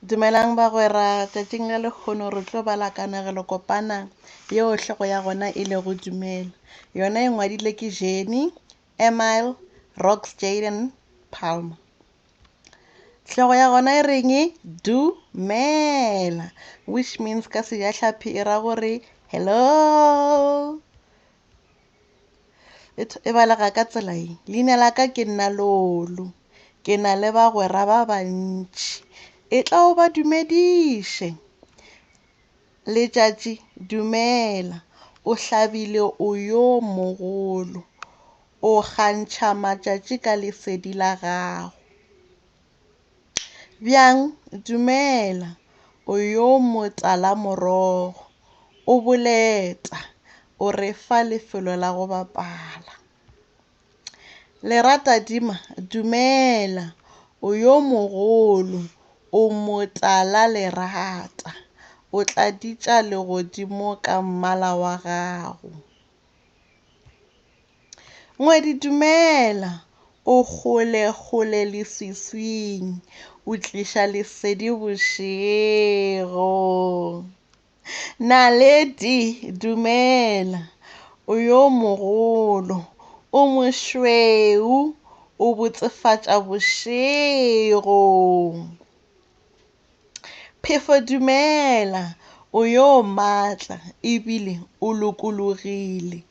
Dumelang bagwera, tšatšing la lehono re tlo bala kanegelokopana yeo hlogo ya gona e lego Dumela. Yona e ngwadile ke Jenny Emile Rox Jaden Palmer. Hlogo ya gona e reng? Dumela, which means ka sejahlaphi e ra gore hello. E balega ka tsela ye, Leina la ka ke nna Lolo. Ke na le bagwera ba bantši. Etla o ba dumediše. Letšatši, Dumela. O hlabile o yo mogolo. O kgantšha matšatši ka lesedi la gago. Bjang, Dumela. O yo motalamorogo. O boleta. O re fa lefelo la go bapala. Leratadima, Dumela. O yo mogolo. O motalalerata. O tladitša legodimo ka mmala wa gago. Ngwedi, dumela! O kgole-kgole leswiswing, o tliša lesedi bošego. Naledi, dumela! O yo mogolo, o mošweu, o botsefatša bošego. Phefo, dumela! O yo matla e bile o lokologile.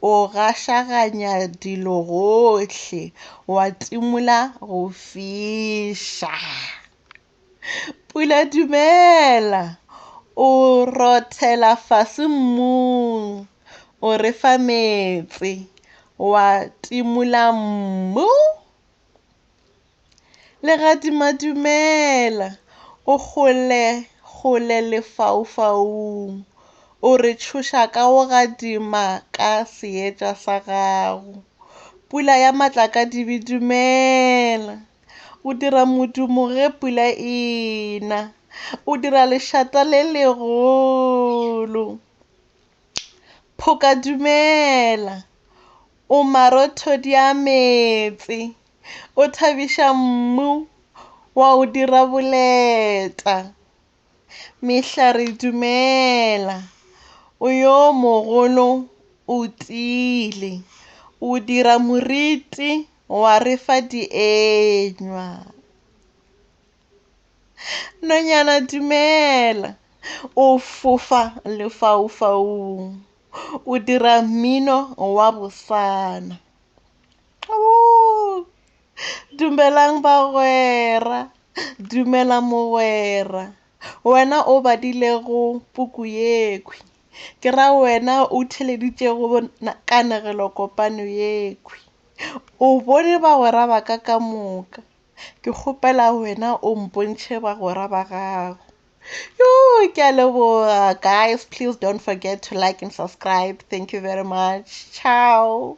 O gašaganya dilo gohle, wa timola go fiša. Pula, dumela! O rothela fase mmung, o re fa meetse, wa timola mmu. Legadima dumela, o kgole-kgole lefaufaung, o re tšhoša ka go gadima ka seetša sa gago. Pula ya matlakadibe dumela, o dira modumo ge pula e na, o dira lešata le legolo. Phoka dumela, o marothodi a meetse, o thabiša mmu wa o dira boleta. Mehlare dumela, o yo mogolo o tiile, o dira moriti wa re fa dienywa. Nonyana dumela, o fofa lefaufaung, o dira mmino wa bosana. Dumelang bagwera, dumela mogwera, wena o badilego puku yekhwi, ke ra wena o theleditšego kanegelokopano yekhwi. O bone bagwera ba ka ka moka. Ke kgopela wena o mpontšhe bagwera ba gago. Yoo, ke a leboga. Guys, please don't forget to like and subscribe. Thank you very much. Ciao.